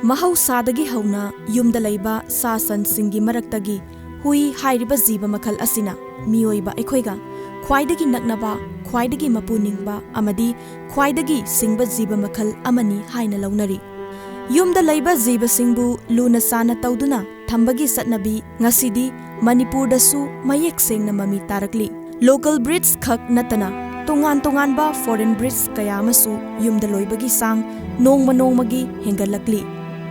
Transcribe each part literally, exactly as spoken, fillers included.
ꯃꯍꯧꯁꯥꯗꯒꯤ ꯍꯧꯅ ꯌꯨꯝꯗ ꯂꯩꯕ ꯁꯥ ꯁꯟꯁꯤꯡꯒꯤ ꯃꯔꯛꯇꯒꯤ ꯍꯨꯏ ꯍꯥꯏꯔꯤꯕ ꯖꯤꯕ ꯃꯈꯜ ꯑꯁꯤꯅ ꯃꯤꯑꯣꯏꯕ ꯑꯩꯈꯣꯏꯒ ꯈ꯭ꯋꯥꯏꯗꯒꯤ ꯅꯛꯅꯕ, ꯈ꯭ꯋꯥꯏꯗꯒꯤ ꯃꯄꯨ ꯅꯤꯡꯕ ꯑꯃꯗꯤ ꯈ꯭ꯋꯥꯏꯗꯒꯤ ꯁꯤꯡꯕ ꯖꯤꯕ ꯃꯈꯜ ꯑꯃꯅꯤ ꯍꯥꯏꯅ ꯂꯧꯅꯔꯤ꯫ ꯌꯨꯝꯗ ꯂꯩꯕ ꯖꯤꯕꯁꯤꯡꯕꯨ ꯂꯨꯅ ꯆꯥꯟꯅ ꯇꯧꯗꯨꯅ ꯊꯝꯕꯒꯤ ꯆꯠꯅꯕꯤ ꯉꯁꯤꯗꯤ ꯃꯅꯤꯄꯨꯔꯗꯁꯨ ꯃꯌꯦꯛ ꯁꯦꯡꯅ ꯃꯃꯤ ꯇꯥꯔꯛꯂꯤ꯫ Local breeds ꯈꯛ ꯅꯠꯇꯅ ꯇꯣꯉꯥꯟ ꯇꯣꯉꯥꯟꯕ foreign breeds ꯀꯌꯥ ꯑꯃꯁꯨ ꯌꯨꯝꯗ ꯂꯣꯏꯕꯒꯤ ꯆꯥꯡ ꯅꯣꯡꯃ ꯅꯣꯡꯃꯒꯤ ꯍꯦꯟꯒꯠꯂꯛꯂꯤ꯫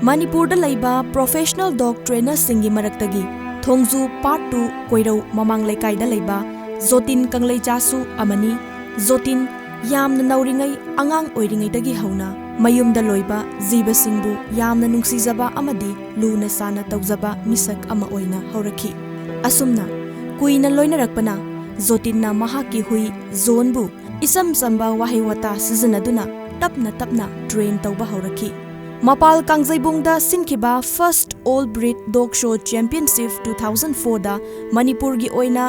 ꯃꯅꯤꯄꯨꯔꯗ ꯂꯩꯕ professional dog trainerꯁꯤꯡꯒꯤ ꯃꯔꯛꯇꯒꯤ ꯊꯣꯡꯖꯨ Part two ꯀꯣꯏꯔꯧ ꯃꯃꯥꯡ ꯂꯩꯀꯥꯏꯗ ꯂꯩꯕ ꯖꯣꯇꯤꯟ ꯀꯪꯂꯩꯖꯥꯁꯨ ꯑꯃꯅꯤ꯫ ꯖꯣꯇꯤꯟ ꯌꯥꯝꯅ ꯅꯧꯔꯤꯉꯩ, ꯑꯉꯥꯡ ꯑꯣꯏꯔꯤꯉꯩꯗꯒꯤ ꯍꯧꯅ ꯃꯌꯨꯝꯗ ꯂꯣꯏꯕ ꯖꯤꯕꯁꯤꯡꯕꯨ ꯌꯥꯝꯅ ꯅꯨꯡꯁꯤꯖꯕ ꯑꯃꯗꯤ ꯂꯨꯅ ꯆꯥꯟꯅ ꯇꯧꯖꯕ ꯃꯤꯁꯛ ꯑꯃ ꯑꯣꯏꯅ ꯍꯧꯔꯛꯈꯤ꯫ ꯑꯁꯨꯝꯅ ꯀꯨꯏꯅ ꯂꯣꯏꯅꯔꯛꯄꯅ ꯖꯣꯇꯤꯟꯅ ꯃꯍꯥꯛꯀꯤ ꯍꯨꯏ ꯖꯣꯟꯕꯨ ꯏꯆꯝ ꯆꯝꯕ ꯋꯥꯍꯩ ꯋꯥꯇꯥ ꯁꯤꯖꯤꯟꯅꯗꯨꯅ ꯇꯞꯅ ꯇꯞꯅ train ꯇꯧꯕ ꯍꯧꯔꯛꯈꯤ꯫ ꯃꯄꯥꯜ ꯀꯥꯡꯖꯩꯕꯨꯡꯗ ꯁꯤꯟꯈꯤꯕ First All Breed Dog Show Championship two thousand fourꯗ ꯃꯅꯤꯄꯨꯔꯒꯤ ꯑꯣꯏꯅ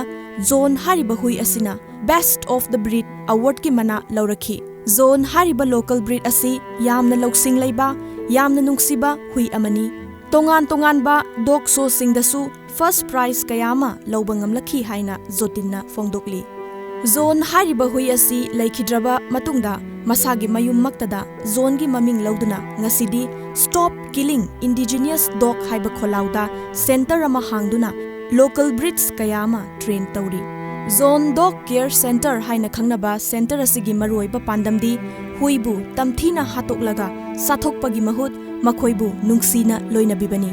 ꯖꯣꯟ ꯍꯥꯏꯔꯤꯕ ꯍꯨꯏ ꯑꯁꯤꯅ Best of the Breed Awardꯀꯤ ꯃꯅꯥ ꯂꯧꯔꯛꯈꯤ꯫ ꯖꯣꯟ ꯍꯥꯏꯔꯤꯕ local breed ꯑꯁꯤ ꯌꯥꯝꯅ ꯂꯧꯁꯤꯡ ꯂꯩꯕ, ꯌꯥꯝꯅ ꯅꯨꯡꯁꯤꯕ ꯍꯨꯏ ꯑꯃꯅꯤ꯫ ꯇꯣꯉꯥꯟ ꯇꯣꯉꯥꯟꯕ dog showꯁꯤꯡꯗꯁꯨ first prize ꯀꯌꯥ ꯑꯃ ꯂꯧꯕ ꯉꯝꯂꯛꯈꯤ ꯍꯥꯏꯅ ꯖꯣꯇꯤꯟꯅ ꯐꯣꯡꯗꯣꯛꯂꯤ꯫ ꯖꯣꯟ ꯍꯥꯏꯔꯤꯕ ꯍꯨꯏ ꯑꯁꯤ ꯂꯩꯈꯤꯗ꯭ꯔꯕ ꯃꯇꯨꯡꯗ ꯃꯁꯥꯒꯤ ꯃꯌꯨꯝꯃꯛꯇꯗ ꯖꯣꯟꯒꯤ ꯃꯃꯤꯡ ꯂꯧꯗꯨꯅ ꯉꯁꯤꯗꯤ Stop Killing Indigenous Dog ꯍꯥꯏꯕ ꯈꯣꯜꯂꯥꯎꯗ centre ꯑꯃ ꯍꯥꯡꯗꯨꯅ local breeds ꯀꯌꯥ ꯑꯃ train ꯇꯧꯔꯤ꯫ ꯖꯣꯟ Dog Care Centre ꯍꯥꯏꯅ ꯈꯪꯅꯕ centre ꯑꯁꯤꯒꯤ ꯃꯔꯨꯑꯣꯏꯕ ꯄꯥꯟꯗꯝꯗꯤ ꯍꯨꯏꯕꯨ ꯇꯝꯊꯤꯅ ꯍꯥꯠꯇꯣꯛꯂꯒ ꯆꯥꯊꯣꯛꯄꯒꯤ ꯃꯍꯨꯠ ꯃꯈꯣꯏꯕꯨ ꯅꯨꯡꯁꯤꯅ ꯂꯣꯏꯅꯕꯤꯕꯅꯤ꯫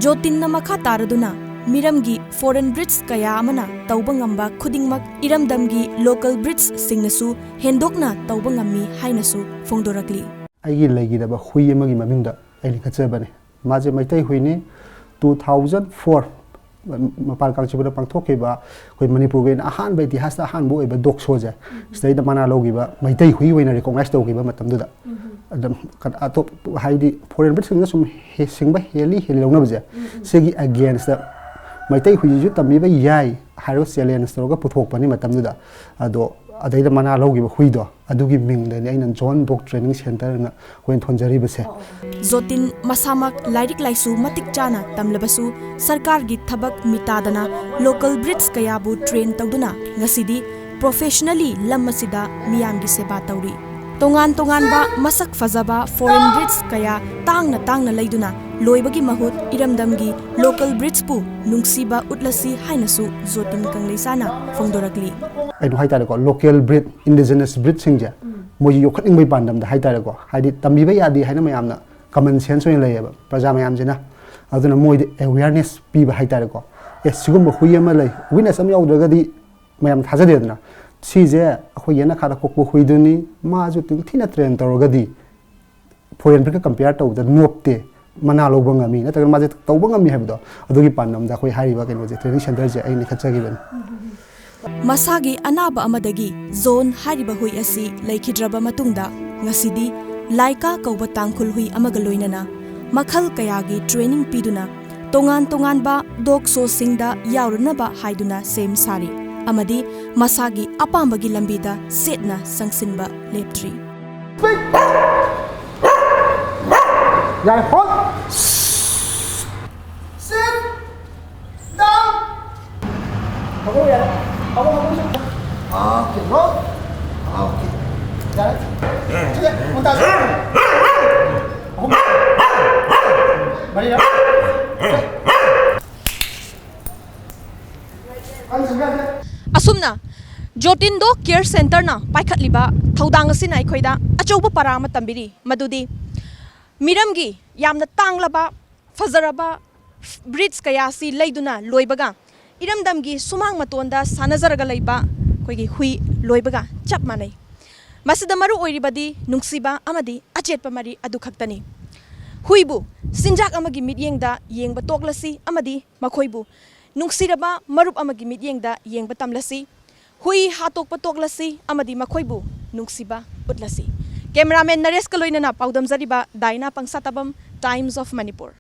ꯖꯣꯇꯤꯟꯅ ꯃꯈꯥ ꯇꯥꯔꯗꯨꯅ ꯃꯤꯔꯝꯒꯤ foreign breeds ꯀꯌꯥ ꯑꯃꯅ ꯇꯧꯕ ꯉꯝꯕ ꯈꯨꯗꯤꯡꯃꯛ ꯏꯔꯝꯗꯝꯒꯤ local breedsꯁꯤꯡꯅꯁꯨ ꯍꯦꯟꯗꯣꯛꯅ ꯇꯧꯕ ꯉꯝꯃꯤ ꯍꯥꯏꯅꯁꯨ ꯐꯣꯡꯗꯣꯔꯛꯂꯤ꯫ ꯑꯩꯒꯤ ꯂꯩꯈꯤꯗꯕ ꯍꯨꯏ ꯑꯃꯒꯤ ꯃꯃꯤꯡꯗ ꯑꯩ ꯂꯤꯡꯈꯠꯆꯕꯅꯤ꯫ ꯃꯥꯁꯦ ꯃꯩꯇꯩ ꯍꯨꯏꯅꯤ꯫ Two thousand four ꯃꯄꯥꯜ ꯀꯥꯡꯖꯩꯕꯨꯡꯗ ꯄꯥꯡꯊꯣꯛꯈꯤꯕ ꯑꯩꯈꯣꯏ ꯃꯅꯤꯄꯨꯔꯒꯤ ꯑꯣꯏꯅ ꯑꯍꯥꯟꯕ, ꯏꯇꯤꯍꯥꯁꯇ ꯑꯍꯥꯟꯕ ꯑꯣꯏꯕ dog showꯁꯦ, ꯁꯤꯗꯩꯗ ꯃꯅꯥ ꯂꯧꯈꯤꯕ, ꯃꯩꯇꯩ ꯍꯨꯏ ꯑꯣꯏꯅ recognize ꯇꯧꯈꯤꯕ ꯃꯇꯝꯗꯨꯗ꯫ ꯑꯗꯨꯝ ꯀ-, ꯑꯇꯣꯞ-, ꯍꯥꯏꯗꯤ foreign breedꯁꯤꯡꯅ ꯁꯨꯝ ꯍꯦ-, ꯁꯤꯡꯕ ꯍꯦꯜꯂꯤ, ꯍꯦꯜꯂꯤ ꯂꯧꯅꯕꯁꯦ, ꯁꯤꯒꯤ againstꯇ ꯃꯩꯇꯩ ꯍꯨꯏꯁꯤꯁꯨ ꯇꯝꯕꯤꯕ ꯌꯥꯏ ꯍꯥꯏꯔꯒ challenge ꯇꯧꯔꯒ ꯄꯨꯊꯣꯛꯄꯅꯤ ꯃꯇꯝꯗꯨꯗ꯫ ꯑꯗꯣ ꯑꯗꯩꯗ ꯃꯅꯥ ꯂꯧꯈꯤꯕ ꯍꯨꯏꯗꯣ, ꯑꯗꯨꯒꯤ ꯃꯤꯡꯗꯅꯤ ꯑꯩꯅ ꯖꯣꯟ ꯗꯣꯛ ꯇ꯭ꯔꯦꯅꯤꯡ ꯁꯦꯟꯇꯔꯅ ꯑꯩꯈꯣꯏꯅ ꯊꯣꯟꯖꯔꯤꯕꯁꯦ꯫ ꯖꯣꯇꯤꯟ ꯃꯁꯥꯃꯛ ꯂꯥꯏꯔꯤꯛ ꯂꯥꯏꯁꯨ ꯃꯇꯤꯛ ꯆꯥꯅ ꯇꯝꯂꯕꯁꯨ ꯁꯔꯀꯥꯔꯒꯤ ꯊꯕꯛ ꯃꯤꯇꯥꯗꯅ ꯂꯣꯀꯦꯜ ꯕ꯭ꯔꯤꯗꯁ ꯀꯌꯥꯕꯨ ꯇ꯭ꯔꯦꯟ ꯇꯧꯗꯨꯅ ꯉꯁꯤꯗꯤ ꯄ꯭ꯔꯣꯐꯦꯁꯅꯦꯜꯂꯤ ꯂꯝ ꯑꯁꯤꯗ ꯃꯤꯌꯥꯝꯒꯤ ꯁꯦꯕꯥ ꯇꯧꯔꯤ꯫ ꯇꯣꯉꯥꯟ ꯇꯣꯉꯥꯟꯕ ꯃꯁꯛ ꯐꯖꯕ ꯐꯣꯔꯦꯟ ꯕ꯭ꯔꯤꯗꯁ ꯀꯌꯥ ꯇꯥꯡꯅ ꯇꯥꯡꯅ ꯂꯩꯗꯨꯅ ꯂꯣꯏꯕꯒꯤ ꯃꯍꯨꯠ ꯏꯔꯝꯗꯝꯒꯤ ꯂꯣꯀꯦꯜ ꯕ꯭ꯔꯤꯗꯁꯄꯨ ꯅꯨꯡꯁꯤꯕ ꯎꯠꯂꯁꯤ ꯍꯥꯏꯅꯁꯨ ꯖꯣꯇꯤꯟ ꯀꯪꯂꯩꯁꯥꯅ ꯐꯣꯡꯗꯣꯔꯛꯂꯤ꯫ ꯀꯩꯅꯣ ꯍꯥꯏꯇꯥꯔꯦꯀꯣ, ꯂꯣꯀꯦꯜ ꯕ꯭ꯔꯤꯗ, ꯏꯟꯗꯤꯖꯤꯅꯁ ꯕ꯭ꯔꯤꯗꯁꯤꯡꯁꯦ ꯃꯣꯏꯁꯦ ꯌꯣꯛꯈꯠꯅꯤꯡꯕꯒꯤ ꯄꯥꯟꯗꯝꯗ ꯍꯥꯏꯇꯥꯔꯦꯀꯣ, ꯍꯥꯏꯗꯤ ꯇꯝꯕꯤꯕ ꯌꯥꯗꯦ ꯍꯥꯏꯅ ꯃꯌꯥꯝꯅ ꯀꯃꯟ ꯁꯦꯟꯁ ꯑꯣꯏꯅ ꯂꯩꯌꯦꯕ ꯄ꯭ꯔꯖꯥ ꯃꯌꯥꯝꯁꯤꯅ꯫ ꯑꯗꯨꯅ ꯃꯣꯏꯗ ꯑꯦꯋꯦꯌꯔꯅꯦꯁ ꯄꯤꯕ ꯍꯥꯏꯇꯥꯔꯦꯀꯣ꯫ ꯑꯦ, ꯁꯤꯒꯨꯝꯕ ꯍꯨꯏ ꯑꯃ ꯂꯩ, ꯋꯤꯠꯅꯦꯁ ꯑꯃ ꯌꯥꯎꯗ꯭ꯔꯒꯗꯤ ꯃꯌꯥꯝ ꯊꯥꯖꯗꯦꯗꯅ꯫ ꯁꯤꯁꯦ ꯑꯩꯈꯣꯏ ꯌꯦꯅꯈꯥꯗ ꯀꯣꯛꯄ ꯍꯨꯏꯗꯨꯅꯤ, ꯃꯥꯁꯨ ꯅꯤꯡꯊꯤꯅ ꯇ꯭ꯔꯦꯟ ꯇꯧꯔꯒꯗꯤ ꯐꯣꯔꯦꯟ ꯕ꯭ꯔꯤꯗꯀ ꯀꯝꯄꯤꯌꯔ ꯇꯧꯕꯗ ꯅꯣꯞꯇꯦ, ꯃꯅꯥ ꯂꯧꯕ ꯉꯝꯃꯤ, ꯅꯠꯇ꯭ꯔꯒꯅ ꯃꯥꯁꯦ ꯇꯧꯕ ꯉꯝꯃꯤ ꯍꯥꯏꯕꯗꯣ, ꯑꯗꯨꯒꯤ ꯄꯥꯟꯗꯝꯗ ꯑꯩꯈꯣꯏ ꯍꯥꯏꯔꯤꯕ ꯀꯩꯅꯣꯁꯦ, ꯇ꯭ꯔꯦꯅꯤꯡ ꯁꯦꯟꯇꯔꯁꯦ ꯑꯩ ꯂꯤꯡꯈꯠꯆꯈꯤꯕꯅꯤ꯫ ꯃꯁꯥꯒꯤ ꯑꯅꯥꯕ ꯑꯃꯗꯒꯤ ꯖꯣꯟ ꯍꯥꯏꯔꯤꯕ ꯍꯨꯏ ꯑꯁꯤ ꯂꯩꯈꯤꯗ꯭ꯔꯕ ꯃꯇꯨꯡꯗ ꯉꯁꯤꯗꯤ ꯂꯥꯏꯀꯥ ꯀꯧꯕ ꯇꯥꯡꯈꯨꯜ ꯍꯨꯏ ꯑꯃꯒ ꯂꯣꯏꯅꯅ ꯃꯈꯜ ꯀꯌꯥꯒꯤ ꯇ꯭ꯔꯦꯅꯤꯡ ꯄꯤꯗꯨꯅ ꯇꯣꯉꯥꯟ ꯇꯣꯉꯥꯟꯕ ꯗꯣꯛ ꯁꯣꯁꯤꯡꯗ ꯌꯥꯎꯔꯅꯕ ꯍꯥꯏꯗꯨꯅ ꯁꯦꯝ ꯁꯥꯔꯤ ꯑꯃꯗꯤ ꯃꯁꯥꯒꯤ ꯑꯄꯥꯝꯕꯒꯤ ꯂꯝꯕꯤꯗ ꯆꯦꯠꯅ ꯆꯪꯁꯤꯟꯕ ꯂꯦꯞꯇ꯭ꯔꯤ꯫ ꯌꯥꯔꯦ, ꯍꯣꯜ꯫ Sit down. ꯐꯃꯨꯡ ꯌꯥꯔꯦ꯫ ꯐꯃꯨꯡ, ꯐꯃꯨꯡ ꯆꯠꯈ꯭ꯔꯣ꯫ Okay, roll. Okay. ꯌꯥꯔꯦ꯫ ꯁꯤꯗ, ꯃꯨꯟ ꯇꯥꯁꯤ꯫ ꯑꯍꯨꯝ꯫ ꯃꯔꯤꯔꯛ꯫ ꯀꯟꯅ ꯆꯤꯡꯈꯠꯁꯦ꯫ ꯑꯁꯨꯝꯅ ꯖꯣꯇꯤꯟ ꯗꯣꯒ ꯀꯦꯌꯔ ꯁꯦꯟꯇꯔꯅ ꯄꯥꯏꯈꯠꯂꯤꯕ ꯊꯧꯗꯥꯡ ꯑꯁꯤꯅ ꯑꯩꯈꯣꯏꯗ ꯑꯆꯧꯕ ꯄꯔꯥ ꯑꯃ ꯇꯝꯕꯤꯔꯤ, ꯃꯗꯨꯗꯤ ꯃꯤꯔꯝꯒꯤ ꯌꯥꯝꯅ ꯇꯥꯡꯂꯕ, ꯐꯖꯔꯕ ꯕ꯭ꯔꯤꯗꯁ ꯀꯌꯥ ꯑꯁꯤ ꯂꯩꯗꯨꯅ ꯂꯣꯏꯕꯒ ꯏꯔꯝꯗꯝꯒꯤ ꯁꯨꯃꯥꯡ ꯃꯇꯣꯟꯗ ꯁꯥꯟꯅꯖꯔꯒ ꯂꯩꯕ ꯑꯩꯈꯣꯏꯒꯤ ꯍꯨꯏ ꯂꯣꯏꯕꯒ ꯆꯞ ꯃꯥꯟꯅꯩ꯫ ꯃꯁꯤꯗ ꯃꯔꯨ ꯑꯣꯏꯔꯤꯕꯗꯤ ꯅꯨꯡꯁꯤꯕ ꯑꯃꯗꯤ ꯑꯆꯦꯠꯄ ꯃꯔꯤ ꯑꯗꯨ ꯈꯛꯇꯅꯤ꯫ ꯍꯨꯏꯕꯨ ꯆꯤꯟꯖꯥꯛ ꯑꯃꯒꯤ ꯃꯤꯠꯌꯦꯡꯗ ꯌꯦꯡꯕ ꯇꯣꯛꯂꯁꯤ ꯑꯃꯗꯤ ꯃꯈꯣꯏꯕꯨ ꯅꯨꯡꯁꯤꯔꯕ ꯃꯔꯨꯞ ꯑꯃꯒꯤ ꯃꯤꯠꯌꯦꯡꯗ ꯌꯦꯡꯕ ꯇꯝꯂꯁꯤ꯫ ꯍꯨꯏ ꯍꯥꯠꯇꯣꯛꯄ ꯇꯣꯛꯂꯁꯤ ꯑꯃꯗꯤ ꯃꯈꯣꯏꯕꯨ ꯅꯨꯡꯁꯤꯕ ꯎꯠꯂꯁꯤ꯫ ꯀꯦꯃꯦꯔꯥꯃꯦꯟ ꯅꯔꯦꯁꯀ ꯂꯣꯏꯅꯅ ꯄꯥꯎꯗꯝꯖꯔꯤꯕ ꯗꯥꯏꯅꯥ ꯄꯪꯁꯥꯇꯥꯕꯝ, Times of Manipur꯫